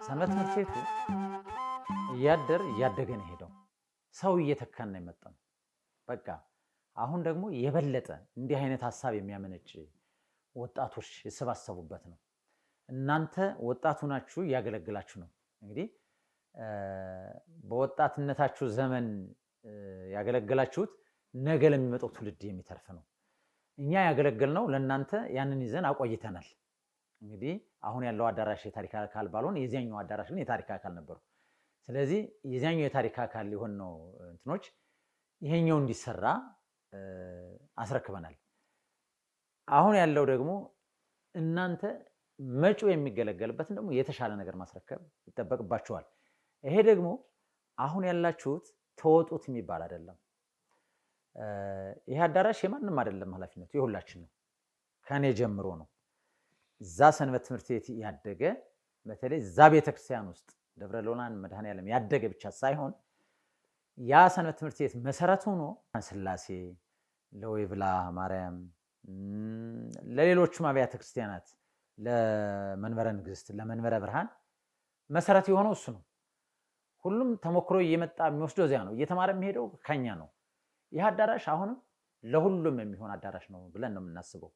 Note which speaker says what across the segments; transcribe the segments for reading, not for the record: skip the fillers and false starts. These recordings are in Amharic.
Speaker 1: ሰንበት ትምህርት ቤቱ እያደር እያደገ ነው የሄደው። ሰው እየተካን ነው የመጣው። በቃ አሁን ደግሞ የበለጠ እንዲህ አይነት ሀሳብ የሚያመነጭ ወጣቶች የሰባሰቡበት ነው። እናንተ ወጣቱ ናችሁ፣ እያገለግላችሁ ነው። እንግዲህ በወጣትነታችሁ ዘመን ያገለገላችሁት ነገ ለሚመጣው ትውልድ የሚተርፍ ነው። እኛ ያገለገልነው ለእናንተ ያንን ይዘን አቆይተናል። እንግዲህ አሁን ያለው አዳራሽ የታሪክ አካል ባልሆን የዚያኛው አዳራሽ ግን የታሪክ አካል ነበሩ። ስለዚህ የዚያኛው የታሪክ አካል ሊሆን ነው እንትኖች ይሄኛው እንዲሰራ አስረክበናል። አሁን ያለው ደግሞ እናንተ መጪው የሚገለገልበትን ደግሞ የተሻለ ነገር ማስረከብ ይጠበቅባችኋል። ይሄ ደግሞ አሁን ያላችሁት ተወጡት የሚባል አይደለም። ይሄ አዳራሽ የማንም አይደለም፣ ኃላፊነቱ የሁላችን ነው። ከኔ ጀምሮ ነው። እዛ ሰንበት ትምህርት ቤት ያደገ በተለይ እዛ ቤተክርስቲያን ውስጥ ደብረ ሎላን መድኃኔዓለም ያደገ ብቻ ሳይሆን ያ ሰንበት ትምህርት ቤት መሰረት ሆኖ ስላሴ፣ ለወይብላ ማርያም፣ ለሌሎቹም አብያተ ክርስቲያናት፣ ለመንበረ ንግስት፣ ለመንበረ ብርሃን መሰረት የሆነው እሱ ነው። ሁሉም ተሞክሮ እየመጣ የሚወስደው እዚያ ነው። እየተማረ የሚሄደው ከኛ ነው። ይህ አዳራሽ አሁንም ለሁሉም የሚሆን አዳራሽ ነው ብለን ነው የምናስበው።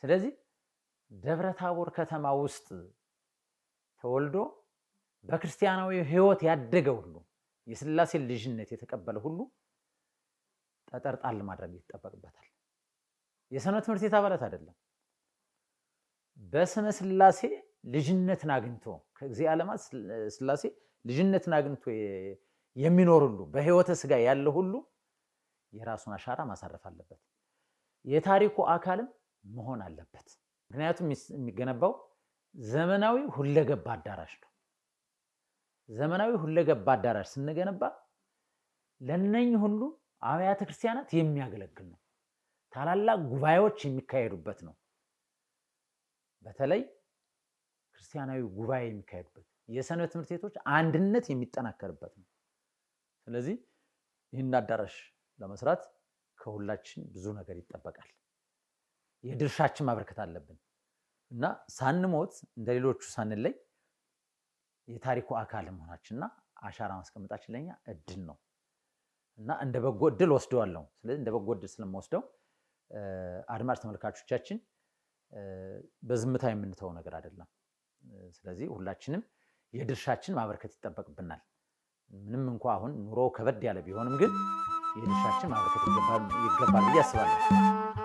Speaker 1: ስለዚህ ደብረ ታቦር ከተማ ውስጥ ተወልዶ በክርስቲያናዊ ሕይወት ያደገ ሁሉ፣ የስላሴ ልጅነት የተቀበለ ሁሉ ጠጠር ጣል ማድረግ ይጠበቅበታል። የሰንበት ትምህርት ቤት አባላት አይደለም። በስመ ስላሴ ልጅነትን አግኝቶ፣ ከእግዚእ ዓለማት ስላሴ ልጅነትን አግኝቶ የሚኖር ሁሉ፣ በሕይወተ ስጋ ያለ ሁሉ የራሱን አሻራ ማሳረፍ አለበት። የታሪኩ አካልም መሆን አለበት። ምክንያቱም የሚገነባው ዘመናዊ ሁለገብ አዳራሽ ነው። ዘመናዊ ሁለገብ አዳራሽ ስንገነባ ለነኝ ሁሉ አብያተ ክርስቲያናት የሚያገለግል ነው። ታላላቅ ጉባኤዎች የሚካሄዱበት ነው። በተለይ ክርስቲያናዊ ጉባኤ የሚካሄዱበት፣ የሰንበት ትምህርት ቤቶች አንድነት የሚጠናከርበት ነው። ስለዚህ ይህን አዳራሽ ለመስራት ከሁላችን ብዙ ነገር ይጠበቃል። የድርሻችን ማበርከት አለብን እና ሳንሞት እንደ ሌሎቹ ሳንለይ የታሪኩ አካል መሆናችንና አሻራ ማስቀመጣችን ለኛ እድል ነው እና እንደ በጎ እድል ወስደዋለሁ። ስለዚህ እንደ በጎ እድል ስለምወስደው አድማጭ ተመልካቾቻችን በዝምታ የምንተው ነገር አይደለም። ስለዚህ ሁላችንም የድርሻችን ማበርከት ይጠበቅብናል። ምንም እንኳ አሁን ኑሮ ከበድ ያለ ቢሆንም ግን የድርሻችን ማበርከት ይገባል ብዬ አስባለሁ።